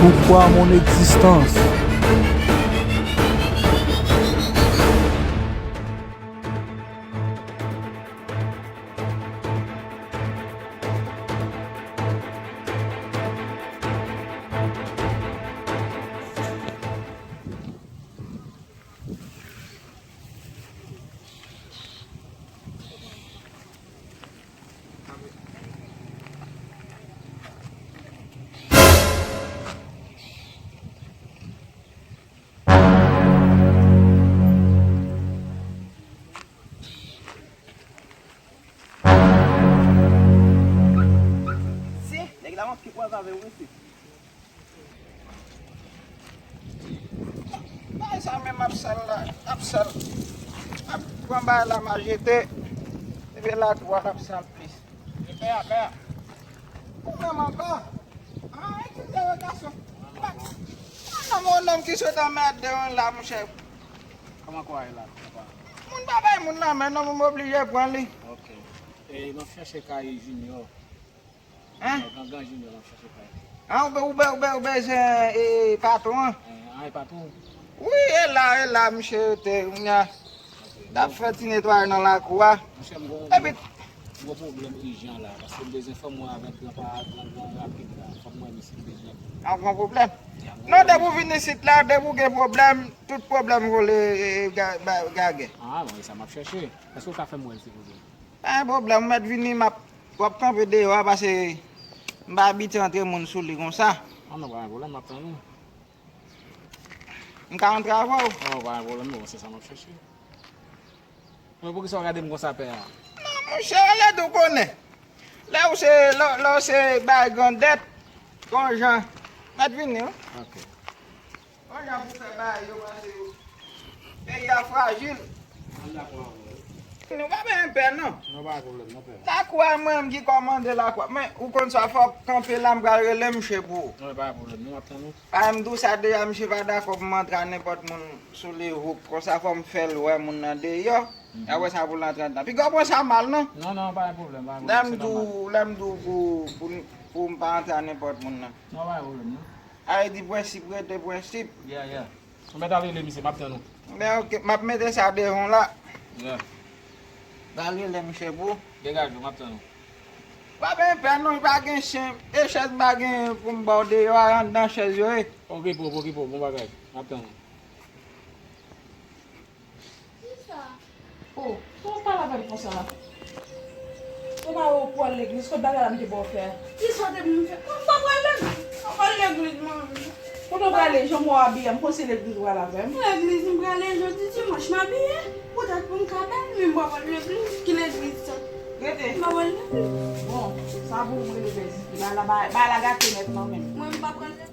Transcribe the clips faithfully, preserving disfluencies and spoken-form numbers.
Pourquoi mon existence? Si, nèg la manke pran avè w, mesye. Bagay sa menm ap sal la, ap sal. Ap pran bagay la m a jete. Epi la tou ap sal plis. E pè a, pè a. Ou menm ankò? Ah, eskize yo, gason. Pa, pa nonm, yon nonm ki sot anmède w la, monchè. Kòman kwa e la, papa? Moun pa bay moun lanmen non, m oblije pran li. Ok. E, m ap chache kay Junior. Hein? Gangan Junior, m ap chache kay. Ah, ou be-, ou be-, ou be-, ou bezwen, e, patwon an? Eh, ah, e patwon? Wi, e la, e la, misye te, kounya, t ap fè ti netwayaj nan lakou a. Monchè, m gon, epi m gon pwoblèm ijan la, paske m bezwen fè mwen avèk gran pa, gran, gran rapid la. Fò m wè misye m bezwen. Ah, ou gon pwoblèm? Non, depi w vin isit la, depi w gen pwoblèm, tout pwoblèm vole, e, ga-, ba-, gagè. Ah, bon, e sa m ap chache. Èske w ka fè m wè l, silvouplè? Pa gen pwoblèm, ou mèt vini, m ap, w ap kanpe deyò a, paske m pa abitye antre moun sou li konsa. Ah non, pa gen pwoblèm, m ap tann ou. M ka antre avè w? Non, pa gen pwoblèm, non, se sa m ap chache. Men poukisa w gade m konsa, pè a? Non, monchè, lè tou konnen. Lè ou se, lè, lè ou se bay grandèt, gon jan. Mèt vini, wi. Ok. Bon jan pou fè bagay yo, paske peyi a frajil. Mwen dakò avè w. Nou pa bezwen pè, non. Non, pa gen pwoblèm, non, pè. Lakou a, mwen menm ki kòmande lakou a. Men, ou konn sa, fò w kanpe la, m pral rele misye pou ou. Non, pa gen pwoblèm, non, m ap tann ou. Paske m di w sa deja, misye pa dakò pou m antre a nenpòt moun sou li, houk, konsa fò m fè l wè moun nan deyò. Mhm. Apre sa pou l antre anndan. Piga w pran sa mal, non? Non, non, pa gen pwoblèm, pa gen pwoblèm. Lè m di w, lè m di w pou, pou, pou m pa antre a nenpòt moun nan. Non, pa gen pwoblèm, non. Sa vle di prensip rete prensip. Yeah, yeah. Ou mèt al rele misye, m ap tann ou. Men ok, m ap mete sa devan w la. Yeah. M al rele misye pou ou. Degaje w, m ap tann ou. Pa gen pè non, pa gen chen. E chèz m pa gen pou m ba w deyò a, anndan chèz yo ye. Okipe w, okipe w, bon bagay. M ap tann ou. Kisa? Oh, pou w pale avè m konsa? Ou pa wè ou pou al legliz, kot bagay la m te ba w fè a? Kisa w te pou m fè? Mwen pa pral legliz. Mwen pa pral legliz, mwen. Kote w prale, jan m wè w abiye a, m panse legliz ou pral avè m. Legliz m prale jodi dimanch, m abiye poutèt pou m ka bèl, men m pa pral legliz. Ki legliz sa? Rete. M pa pral legliz. Bon, sa pou m rele bèl. Bagay la, bagay la gate nèt nan men m. Mwen m pa pral legliz.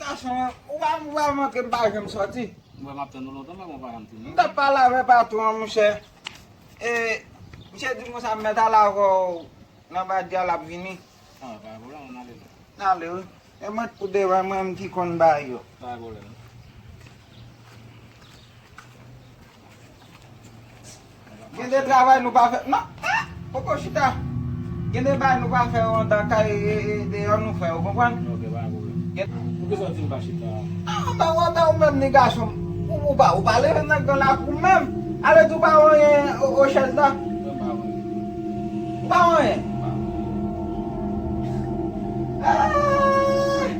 Gason an, ou pa, ou pa manke m pa janm sòti. Mwen m ap tann ou lontan, men mwen pa janm tounen. M t ap pale avè patwon an, monchè. E, misye di m konsa, m mèt al avè w nan badya, l ap vini. Ah, pa gen pwoblèm, ann ale la. N ale, wi. E mwen pou devan, mwen menm ki konn bagay yo. Pa gen pwoblèm. Gen de travay nou pa fè. Non, ah, poko chita. Gen de bagay nou pa fè yo anndan kay, e, e, deyò nou fè, ou konprann? Ok, pa gen pwoblèm. Gen... Poukisa w di m pa chita? Ah, anben, anben, ou menm ni gason. Ou, ou pa, ou pa leve nan gran lakou menm. Ale di w pa wè anyen o, o chèz la. Mwen pa wè. Ou pa wè anyen? Mwen pa wè. Ah!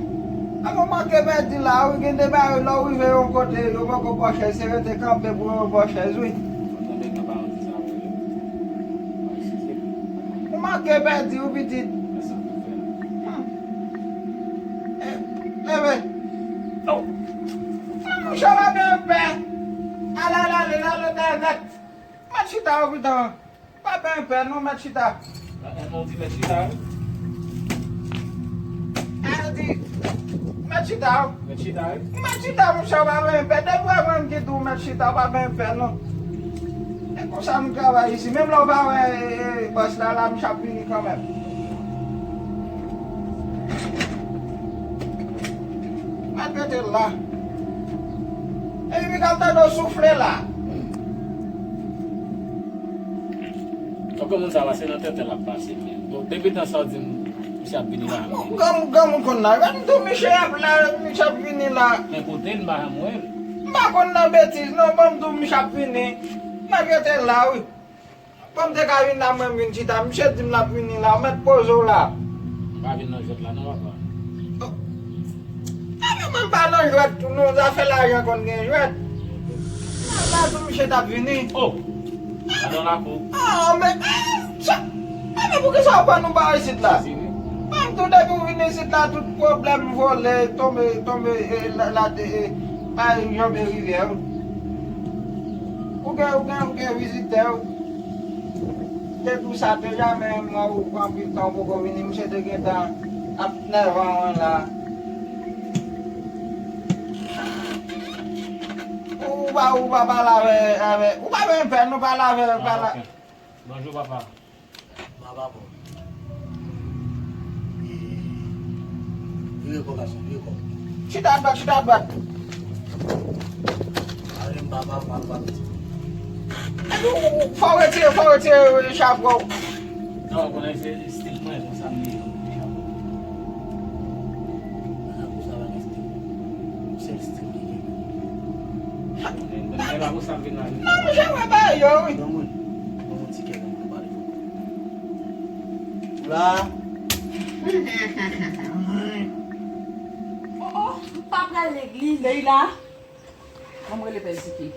An, ou manke pèdi la, wi, gen de bagay, lè w rive yon kote, yo poko ba w chèz, se rete kanpe pou yo ba w chèz, wi. Mwen tande gen pa yon ti sa vre. Mwen eskize. Ou manke pèdi, wi, pitit. Mwen santi fè. Hmm. E, leve. Oh. Ah, monchè, pa gen pè. Ala, ala, ala, ala, ala, nèt. Mèt chita, wi, pitit. Pa pè, pè, non, mèt chita. Ah, non, di mèt chita, wi. Ah, di, mèt chita, wi. Mèt chita, wi. Mèt chita, monchè, w pa pè, pè. Depi w wè mwen ki di w mèt chita, w pa pè, pè, non. E konsa m travay isi. Menm lè w pa wè, e, e, bòs la, la, m ap vini kanmenm. Mèt mete l la. E pi, m ap tande w soufle la. Fòk moun sa pase nan tenten l ap pase. Bon, depi tan sa w di m, Misye ap vini la. Granmoun, granmoun konn la. Ban m di w, misye ap la, misye ap vini la. Men kote l, m pa janm wè l. M pa konn nan betiz, non, ban m di w, misye ap vini. M ap rete la, wi. Bon, m te ka vin la, mwen m vin chita. Misye di m l ap vini la, ou mèt poze w la. M pa vin nan jwèt la, non, papa. Oh. Ebyen, mwen m pa nan jwèt tou, non, zafè lajan konn gen jwèt. M pa di w, misye t ap vini. Oh! Adan lakou. Ah, men, eh, sa, eh, men poukisa w pa nou ba isit la? Mwen m tou depi w vin isit la, tout pwoblèm vòlè, tonbe, tonbe, eh, la, la, eh, pa janbe rivyè. Ou gen, ou gen, ou gen vizitè. Te di w sa deja, men mwen ou pran anpil tan ou poko vini, misye te gentan ap nèvan an la. Ou pa, ou pa pale avè, avè, ou pa bezwen pè, nou pale avè, ah, pale. Ok. Bonjou, papa. Papa bon. Vire kò, gason, vire kò. Chita dwat, chita dwat. Ale m papa, papa. Epi ou, ou, fò w retire, fò w retire, eh, chapo w. Non, ou konnen se stil mwen, se konsa m ye, chapo. Nan kou sa pa gen stil. Yon sèl stil ki gen. Chapo. Men, men, men, la pou sa m vin la, vin. Non, mwen janm wè bagay yo, wi. Granmoun, granmoun, ti kè, granmoun, pale. La. Oh, oh, m pa pral legliz. Leila. Ban m rele Pè Ziki.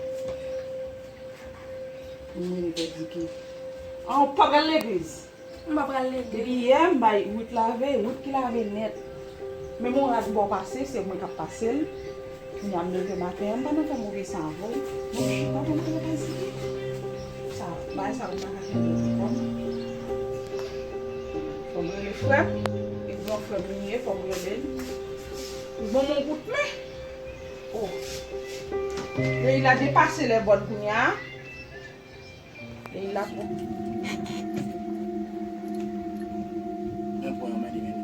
Ban m rele Pè Ziki. Ah, ou pa pral legliz? M pa pral legliz. Depi yè, m bay Ruth lave, Ruth ki lave nèt. Menm yon rad bò pase, se mwen k ap pase l. Kounye a m leve maten an, m pa nan fè move san avè w. Mwen chita pou m rele Pè Ziki. Sa, bagay sa, m pa ka fè l pou kò m. Fò m rele frè m. E gran frè m li ye, fò m rele l. Li ban m yon kout men. Oh. Leila depase lè bòn kounye a. Leila pran. Men pran, men li, men li.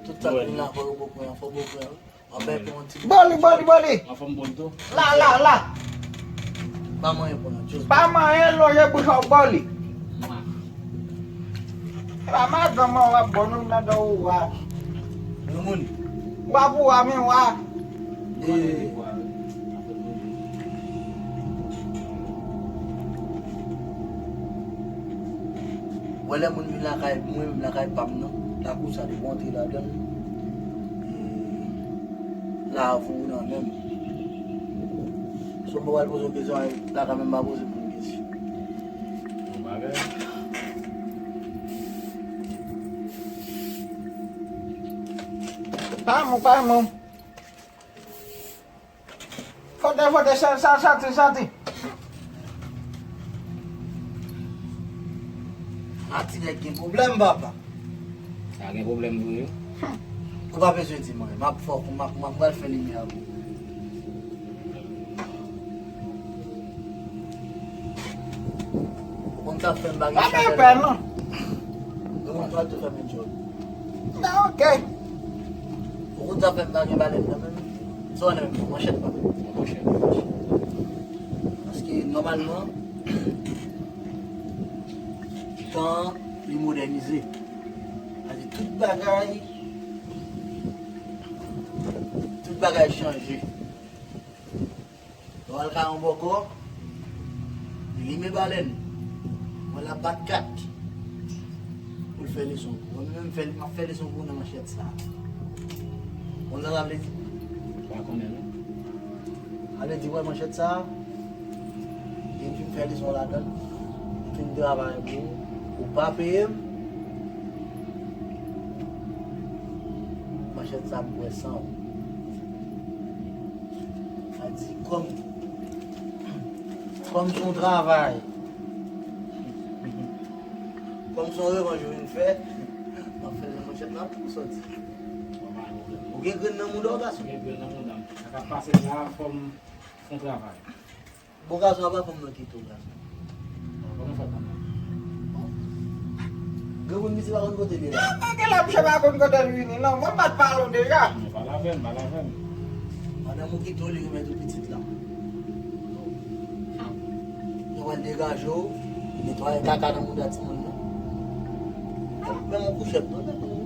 Tout sa ki vin la, fò yo bo pran, fò bo pran. Anben, pran yon ti. Boli, boli, boli. Anfòm boli tou. La, la, la. Pa manyen pran, just. Pa manyen, lonje bouch ou, boli. Mwa. E pa madanm mwen w ap bon, nou nan dan ou wa. Granmoun. Wa pou wa, men wa. Ee. Wè lè moun vin lakay mwen, menm lakay pa m nan, lakou sa depi w antre ladan l, ee, lavi w nan men m. Si w pa pral poze w kesyon, lakay mwen m pa poze moun kesyon. Bon bagay. Pa mou, pa mou. Fote, fote, sa, sa, santi, santi. A ti nèg gen pwoblèm, papa. Sa gen pwoblèm vre, wi. Ou pa bezwen di m anyen. M ap fè w, m ap, m ap pral fè limyè pou ou. Ou konn sa k fè m pa gen chanèl la? Pa gen pè, non. Ou konn sa k fè m enjoy. Nan, ok. Ou konn sa k fè m pa gen balèn nan men m? Sa w nan men m? Manchèt pa. Manchèt. Paske nòmalman, tan an li modènize. Sa di tout bagay, tout bagay chanje. Lè w al kay yon bòkò, li limen balèn. Mwen l ap bat kat pou l fè leson pou ou. Mwen menm, m fè, m ap fè leson pou ou nan manchèt sa a. Ou konn sa sa vle di? M pa konnen, non. Sa vle di, wè manchèt sa a, depi m fè leson ladan l, m fin travay pou ou, ou pa peye m, manchèt sa a m bwè san ou. Sa di, kòm, kòm se yon travay, kòm se yon revanj ou vin fè, m ap fè nan manchèt la pou w sòti. Ou gen grenn nan mouda w, gason? Gen grenn nan mouda m. Sa k ap pase la, fò m fè yon travay. Bon, gason, apa fanm nan kite w, gason? Kòman fè konn? Granmoun misye pa konn kote l ye la. Nan, nan, gen lè misye pa konn kote l vini, non. Mwen pa t pale w deja. Pale avè m, pale avè m. Madanm ou kite w, li remèt ou pitit la. Yo pral degaje w, netwaye kaka nan mouda timoun nan. Men yon kouchèt, non, men yon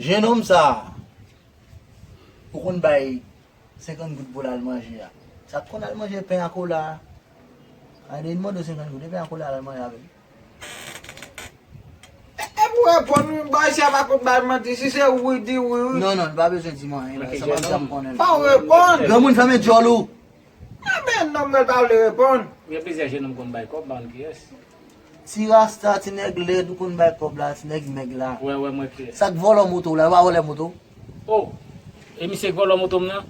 Jennonm sa a, ou konn bay senkant goud pou l al manje a. Sa k konn al manje pen a kola a, a de mande w senkant goud, e pen a kola a al manje avè l. E, e pou reponn wi, bòy sa pa konn bay manti, si se wi di wi wi. Non, non, li pa bezwen di m anyen la, sa pa janm konnen. Fò w reponn. Granmoun fèmen djòl ou. Enben, nonm nan pa vle reponn. Gen plizyè jennonm konn bay kòb, m pa konn kiyès. Ti rasta, ti nèg lèd, ou konn bay kòb la, ti nèg mèg la. Wè, wè, mwen kiyès. Sa k vòlò moto w la, yo pa vòlè moto w? Oh, e misye k vòlò moto m nan?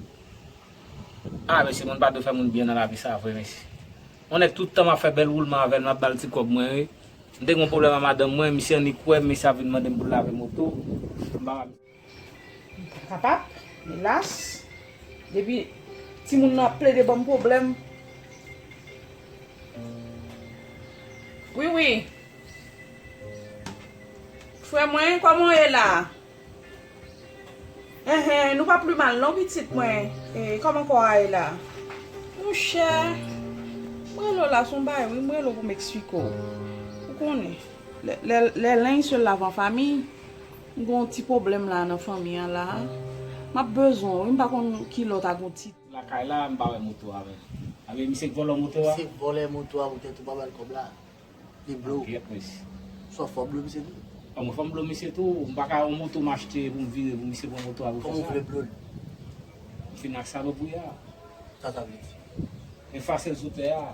Ah, mesye, moun pa dwe fè moun byen nan lavi sa a vre, mesye. Yon nèg tout tan m ap fè bèl woulman avè l, m ap ba l ti kòb mwen, wi. M te gen yon pwoblèm ak madanm mwen, misye annik wè m, misye ap vin mande m pou l lave moto. M pa kapab, elas. Depi timoun nan ap plede ban m pwoblèm. Wi, wi. Frè mwen, kòman w ye la? Enhen, nou pa pli mal non pitit mwen. E, kòman kò a ye la? Monchè, m rele w la, se yon bagay wi, m rele w pou m eksplike w. Ou konnen, lè, lè, lè linge se lave en famille, m gen yon ti pwoblèm la nan fanmi an la. M ap bezwen w wi, m pa konn ki lè w ta gen yon ti. Lakay la, m pa wè moto a menm. Anben misye k vòlò moto a? Misye k vòlè moto a poutèt ou pa ba l kòb la. Li blo. Gyèt mesye. Sa w fè w blo misye tou? A mwen fò m blo misye tou. M pa ka yon moto m achte pou m vire pou misye pran moto a pou fè sa. Kòman w vle blo l? M fin ak sa nan bouya. Sa sa vle di? Efase l sou tè a.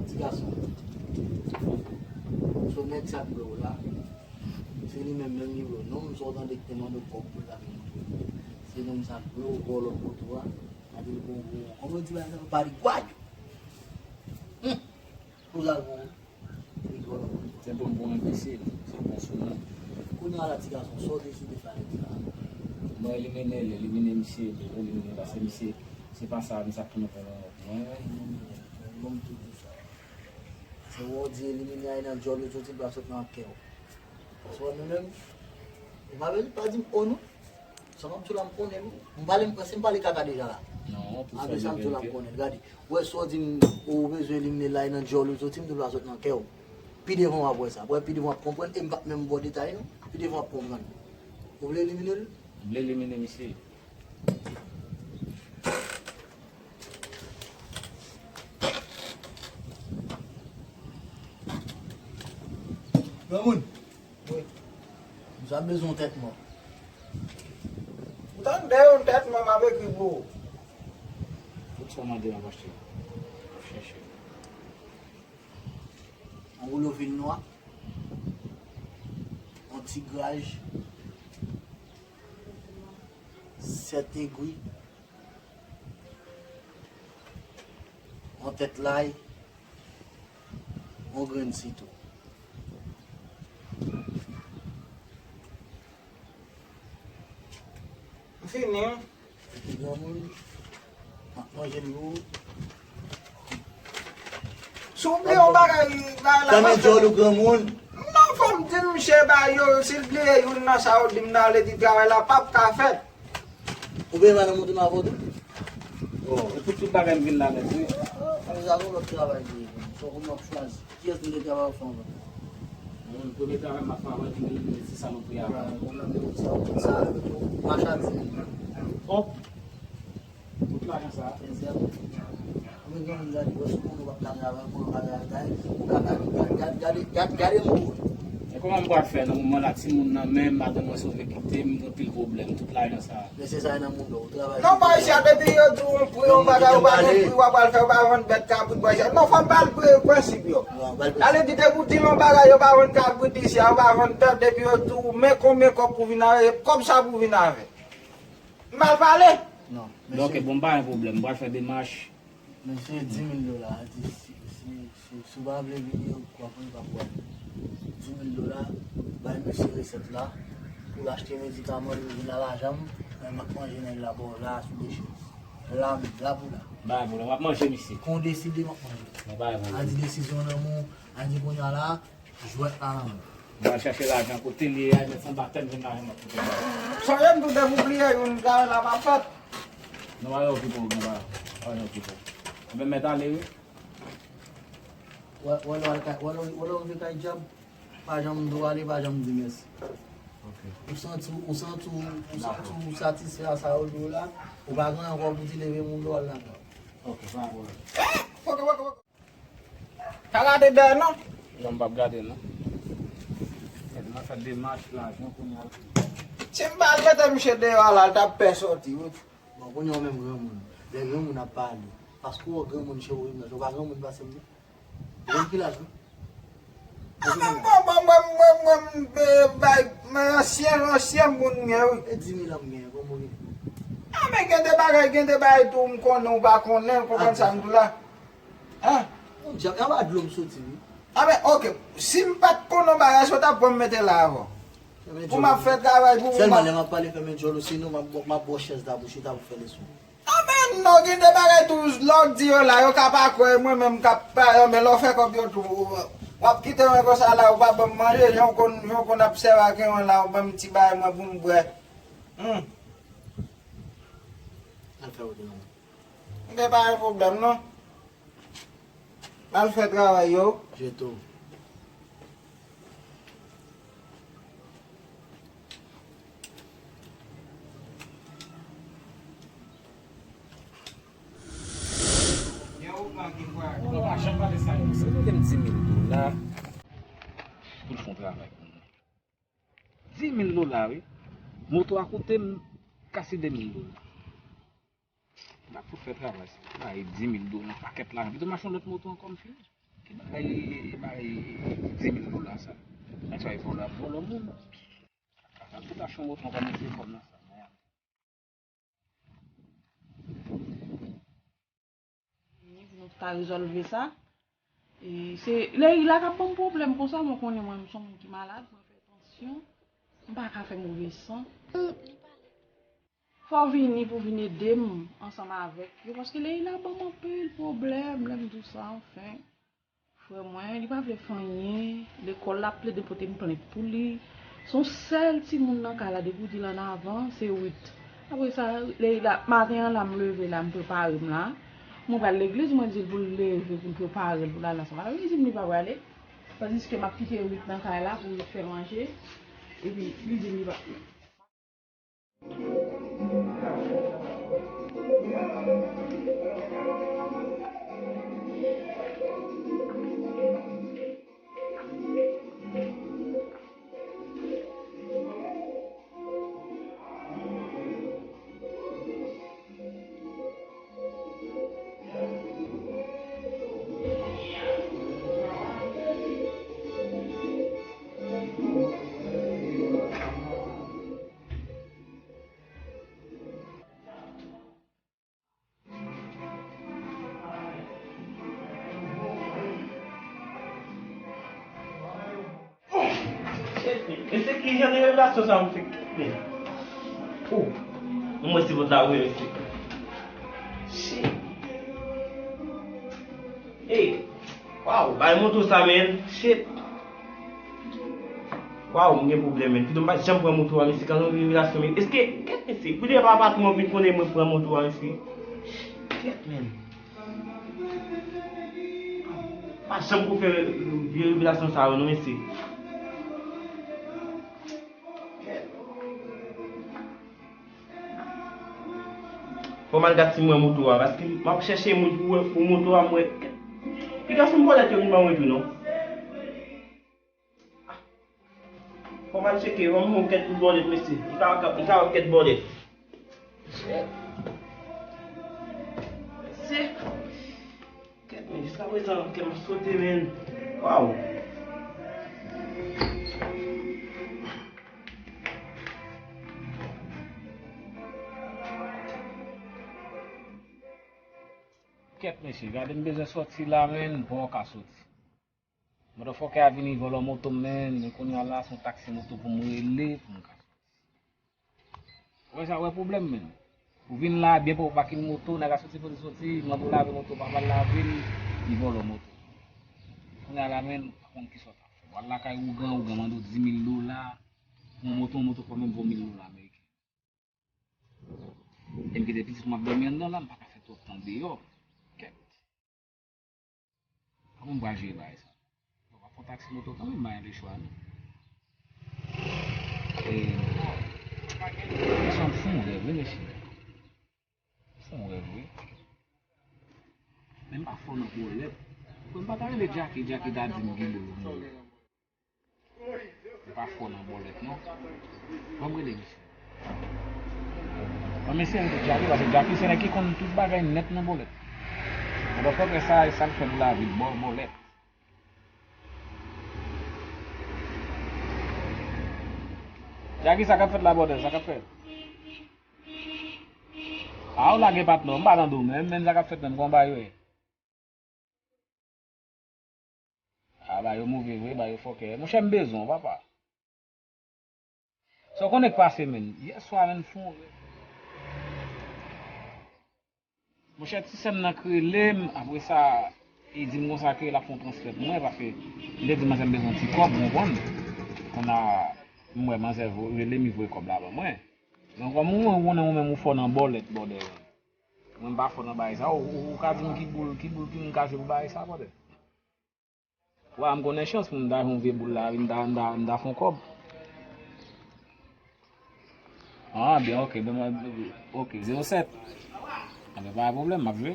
Ti gason. Se yon nèg sa k blo w la. Se li menm menm li blo w. Nonm sa w tande ki te mande w kòb pou l lave moto. Se nonm sa k blo w, vòlò moto a. Gade l bon gwo. Kòman yo di bagay sa yo? Parigwaj! Hum! Pou l al bon, li vòlò moto. Se bon pou enbesil, se bon sou moun. Kounye a la ti gason, sa w deside fè avèk sa? Mwen elimine l, elimine misye, elimine paske misye, se pa sa, misye ap tounen pou mwen. Mwen elimine l, mwen menm tou di sa. Se wè w di elimine a, e nan djòl ou soti, l pral sot nan kè w. Paske w menm menm, ou pa bezwen pa di m o non. Sa m ap di w la m konnen l wi. M pale m si m pale kaka deja la. Non, tout sa de verite. Apre sa m di w la m konnen l. Gade, ou wè sa w di m ou bezwen elimine l la e nan djòl ou l soti, m di w l pa sot nan kè w. Pi devan w ap wè sa. Ou wè pi devan w ap konprann e m p ap menm ba w detay non. Pi devan w ap konprann. Ou vle elimine l? M vle elimine misye. Granmoun. Wi. M sa bezwen yon tèt mò. Ou tande yon tèt mò m ap ekri pou ou. Tout sa w mande m ap achte. M ap chèche. Yon woulo fil nwa. Yon ti graj. Sèt egwi. Yon tèt lay. Yon grenn sitou. M fini wi. Epi granmoun m ap manje l pou ou. Si w bliye yon bagay, bagay la pa fèt. Tanmen djòl ou granmoun. Non, fò m di misye bagay yo, si l bliye youn nan sa yo di m nan, vle di travay la p ap ka fèt. Ou bezwen nan moto m avè w tou? Bon, e pou tout bagay m vin la nèt wi. Sa se yon lòt travay li ye. Fòk ou mèt chwazi. Kiyès nou te travay ansanm? Moun premye travay m ap fè avan di m elimine ti salopri a. Bon, nan de sa, sa, machandiz. Hòp! Tout lajan sa. Mwen gen moun gade, wè si moun ou p ap ka travay, pou yon bagay, ou ka gade, gade, gade, gade, gade, gade moun. E kòman m pral fè nan moman la, timoun nan men m, madanm mwen sove kite m, gen anpil pwoblèm, tout lajan sa. Mesye sa nan moun ou travay. Non, bòy sa depi yo di w yon pri yon bagay ou pa gen pri w ap al fè, ou pa vann bèt kabrit bòy sa. Non, fò m ba l pri prensip yo. Sa vle di depi w di l yon bagay yo pa vann kabrit isi a, yo pa vann bèt, depi yo di w men konbyen kòb pou vin avè, kòb sa pou vin avè. M mal pale? Non. Donk bon m pa gen pwoblèm, m pral fè demach. Mesye di mil dola, di si, si, si. Si w pa vle vini, w ap wè pa pou wè. Dis mil dola, bay mesye resèt la, pou l achte medikaman, li vin nan lajan m, men m ap manje nèg la bò la, sou deche. La menm, la pou la. Bay pou la, w ap manje misye. Kon w deside, m ap manje. Mwen bay pou la. A di desizyon nan men w, a di kounye a la, jwèt la nan men w. M al chache lajan kote l ye a, met anba tè m, jwenn lajan m ap pote bay. Sonje m tou depi w bliye youn, kare la pa fèt. Non, pa gen okipe w, non, pa, pa gen okipe w. Mwen mèt ale, wi. Wè, wè lè w al kay, wè lè w, wè lè w rive kay djab, pa janm di w ale, pa janm di mèsi. Ok. Ou santi w, ou santi w, ou santi w satisfè a sa yo di w la, ou pa gen ankò pou di leve moun do al lakay. Ok, pa gen pwoblèm. Poko, poko, poko. Pa gade dèyè non. Non, m p ap gade non. Gade, m ap fè demach lajan kounye a. Si m pa al mete misye deyò a la, l t ap pè sòti, wi. Bon, kounye a w menm granmoun. Lè granmoun ap pale, paske w granmoun chewourim nan, ou pa granmoun pase m non. Ou konn ki laj ou? Ou konn ki laj? Bon, bon, mwen, mwen, mwen, mwen, bay, mwen ansyen, ansyen moun mwen, wi. E dis mil an m genyen, kòman w genyen? A, men gen de bagay, gen de bagay tou, m konnen, ou pa konnen, ou konprann sa m di w la? Hein? Yon djab, anba dlo m soti, wi. A, men, ok, si m pa t konnen yon bagay, sa w t ap pran m mete la avè w. Pou m ap fè travay pou ou. Sèlman lè m ap pale, fèmen djòl ou, sinon m ap, m ap ba w chèz la pou chita pou fè leson. Anben non, gen de bagay tou, lè w di yo la, yo ka pa kwè, mwen menm k ap pale, anben lè w fè kòb yo tou, w ap kite mwen konsa la, ou pa ban m manje, jan w konn, jan w konn ap sèvi ak yon la, ou ban m ti bagay mwen pou m bwè. Hmm. Al fè wout ou non. Gen pa gen pwoblèm non. Al fè travay yo. Jeto. Mwen mete m di mil dola pou l fè yon travay pou mwen. Di mil dola, wi. Moto a koute m kase de mil dola. M ap fout fè travay sa. Bay di mil dola, yon pakèt lajan. Pito m achte yon lòt moto ankò, m fini. Ki bagay, bagay di mil dola sa? Sa se vòlò ap vòlò moun. M ap fout achte yon moto ankò, m ap fè kòb nan sa. Vini pou nou ta rezòlve sa. E se Leila k ap ban m pwoblèm konsa, mwen konnen mwen, m se yon moun ki malad, mwen fè tansyon, m pa ka fè move san. Fò w vini pou vin ede m ansanm avèk yo, paske Leila ban m anpil pwoblèm, lè m di w sa, anfen. Frè mwen, li pa vle fè anyen. Lekòl, l ap plede pote m plent pou li. Se yon sèl timoun nan kay la, depi w di l annavan, se uit. Apre sa, lè, la, maten an la, m leve la, m prepare m la. Mwen pral legliz, mwen di l pou l leve, pou l prepare l, pou l al ansanm avè m. Li di m li pa prale. Tandiske m ap kite uit nan kay la pou uit fè manje. Epi, li di m li pa. Mesye, ki jan de revelasyon sa ou fè? Oh, mwen se vòt la, wi, mesye. Shit. Hey. Waw, bay moto sa, men. Shit. Waw, m gen pwoblèm, men. Pito m pa t janm pran moto a, mesye, kan yon revelasyon, men. Èske, kèt, mesye, kounye a pa patwon an vin konnen mwen pran moto a, mesye. Kèt, men. Pa janm pou fè vye revelasyon sa yo, non, mesye. Fò m al gad si m wè moto a, paske m ap chèche moun pou, pou moto a, m wè. Piga se yon bòlèt yo vin ban mwen tou, non. Fò m al tcheke, fò m wè yon kèt bòlèt, mesye. M ka, m ka wè kèt bòlèt. Shit. Mesye. Kèt, men, jiskaprezan, kè m ap sote, men. Waw. Kèt, mesye, gade m bezwen sòti la, men, m poko ka sòti. Motherfucker a vini vòlò moto m, men, men kounye a la, se yon taksi moto pou m rele, pou m ka soti. Ou wè sa, ou wè pwoblèm, men. Ou vin la, byen pou ou pake moto, nèg a soti kote l soti, mande w lave moto, pa ba l lave l, li vòlò moto. Kounye a la, men, ou pa konn kisa w t ap fè. W al lakay ougan, ougan mande w di mil dola, yon moto, yon moto pa menm vo mil dola ameriken. E m kite pitit mwen ap dòmi anndan la, m pa ka fè twòp tan deyò. Kèt. Kòman m pral jere bagay sa? Bon, m ap pran taksi moto kanmenm, m pa gen lechwa, non. E, mesye, m fè yon rèv, wi, mesye. M fè yon rèv, wi. Men m pa fò nan bòlèt. Bon, m pa ta rele Jacky, Jacky ta di m ki bòlèt. Li pa fò nan bòlèt, non. Ban m rele misye. Ban m eseye rele Jacky, paske Jacky se nèg ki konn tout bagay nèt nan bòlèt. Motherfucker sa, e sa l fè pou lavi l, bò-, bòlèt. Jacky, sa k ap fèt la, bòdè, sa k ap fèt? A, ou lage patnè w, m pa tande w menm, men sa k ap fèt menm, kòman bagay yo ye? A, ba yo move vre, ba yo fòkè. Monchè, m bezwen w, papa. Sa w konnen k pase, menn. Yèswa, menn, fon. Monchè, ti sè m nan k rele m, apre sa, e di m konsa ke l ap fè yon transfè pou mwen, paske m te di manzè m bezwen ti kòb, ou konprann? Kounye a, m wè manzè vo-, rele m, li voye kòb la ban mwen. Donk, kòm ou, ou konnen ou menm ou fò nan bòlèt, bòdè. Mwen m pa fò nan bagay sa. Ou, ou, ou ka di m ki boul, ki boul ki m ka jwe pou bagay sa, bòdè? Wa, m konnen chans pou m ta jwe yon vye boul la, m ta, m ta, m ta fè yon kòb. Ah, byen, ok, byen, ok, zewo sèt. Anben, pa gen pwoblèm, m ap jwe.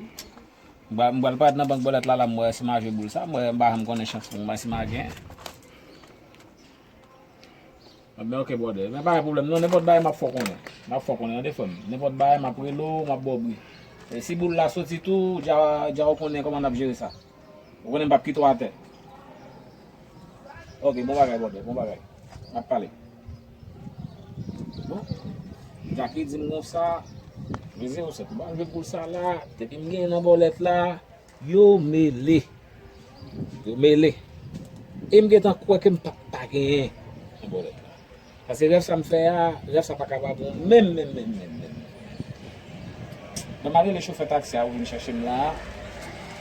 M pral, m pral parèt nan bank bòlèt la, la, m wè si m a jwe boul sa, m wè m pa janm konnen chans pou m wè si m a genyen. Anben, ok, brother. Men pa gen pwoblèm, non, nenpòt bagay m ap fè w konnen. M ap fè w konnen, tande frè m. Nenpòt bagay m ap rele w, m ap ba w bri. E si boul la soti tou, dja, dja w konnen kòman n ap jere sa. Ou konnen m p ap kite w atè. Ok, bon bagay, brother, bon bagay. N ap pale. Bon. Jacky di m konsa, mezanmi, ou sèt, m pa jwe boul sa la, depi m genyen nan bòlèt la, yo mele. Yo mele. E m gentan kwè ke m p ap pa genyen nan bòlèt la. Paske rèv sa m fè a, rèv sa pa ka pa bon menm, menm, menm, menm, menm. Mwen m al rele chofè taksi a, ou vin chèche m la.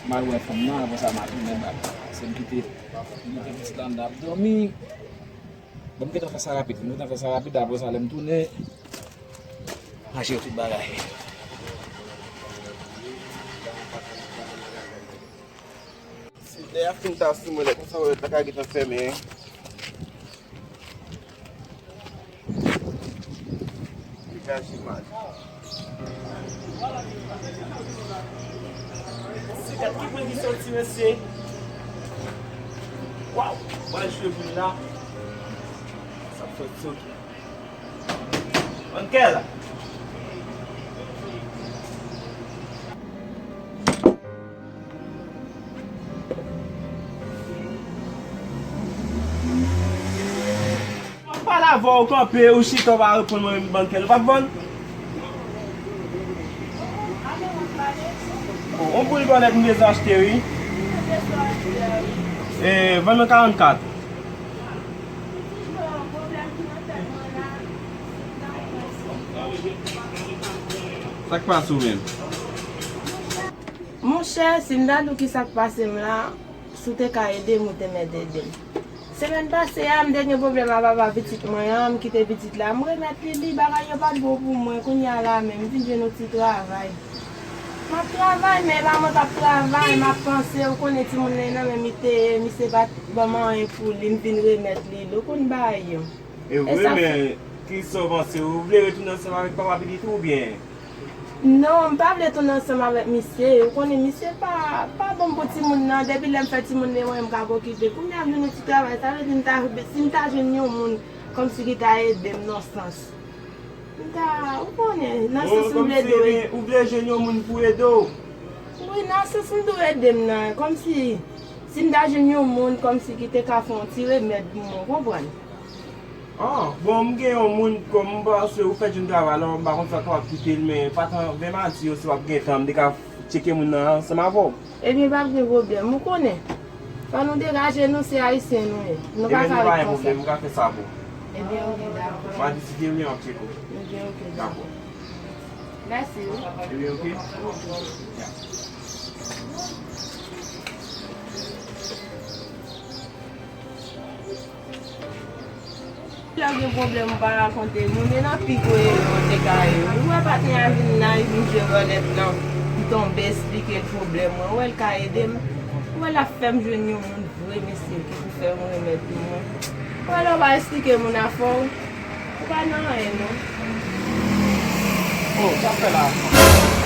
M al wè fanm nan, apre sa m al tounen bak. Se m kite, m kite pitit la anndan ap dòmi. Bon, m gentan fè sa rapid, m gentan fè sa rapid, apre sa, lè m tounen, m a jere tout bagay. Si lè y ap fin ta sou mwen, lè konsa, w ta ka gentan fèmen. Degaje mal. Gad ki pwen ki soti, mesye. Waw, mwen jwe boul la. Sa fè soti. Manke la. M ap pale avè w, ou kanpe, ou chita, ou pa reponn mwen, bank kè l, ou p ap vann? Bon, yon boul bòlèt m bezwen achte, wi. E, vann mwen karannkat. Sa k pase w menm? Monchè, si m ta di w kisa k pase m la, si w te ka ede m, ou te mèt ede m. Semèn pase a, m te gen pwoblèm ak papa pitit mwen an, m kite pitit la, m remèt li li, bagay yo pa t bon pou mwen, kounye a la menm, m vin jwenn yon ti travay. M ap travay, men e pa mwen k ap travay, m ap panse, ou konnen timoun nan nan men misye, misye pa t ban m anyen pou li, m vin remèt li li, ou konn bagay yo. E vre, men kisa w panse, ou vle retounen ansanm avèk papa pitit ou oubyen? Non, m pa vle tounen ansanm avèk misye. Ou konnen misye pa, pa bon pou timoun nan. Depi lè m fè timoun nan, mwen m ka okipe. Kounye a m jwenn yon ti travay. Sa vle di m ta, si m ta jwenn yon moun kòmsi ki ta ede m nan sans. M ta, ou konnen, nan sans m vle dwe. Ou vle jwenn yon moun pou ede w? Wi, nan sans m dwe ede m nan. Kòmsi, si m ta jwenn yon moun kòmsi ki te ka fè yon ti remèd pou mwen, ou konprann? Ah, bon, m gen yon moun, kòm m panse ou fèk jwenn travay la, m pa konn sa k ap kite l, men pa t anven m a di yo si w ap gen tan, m te ka tcheke moun nan ansanm avè w. Ebyen, pa gen pwoblèm, ou konnen. Fò nou degaje nou, se ayisyen nou ye. Nou pa ka ret konsa. Ebyen, nou pa gen pwoblèm, m ka fè sa pou ou. Ebyen, oke, dakò. M a di si te vle, m ap tcheke w. Ebyen, oke, dakò. Mèsi, wi. Ebyen, oke. Ya. Lè w gen pwoblèm, ou pa rakonte moun, e nan pi gwo erè w te ka ye. Ou wè patnè a vin la, li vin jwe bòlèt lan, li tonbe esplike l pwoblèm mwen. Ou wè l ka ede m. Ou wè l ap fè m jwenn yon moun vre mesye ki pou fè yon remèd pou mwen. Ou wè lè w pa esplike moun afè w, ou pa nan anyen non. Oh, sa fè la.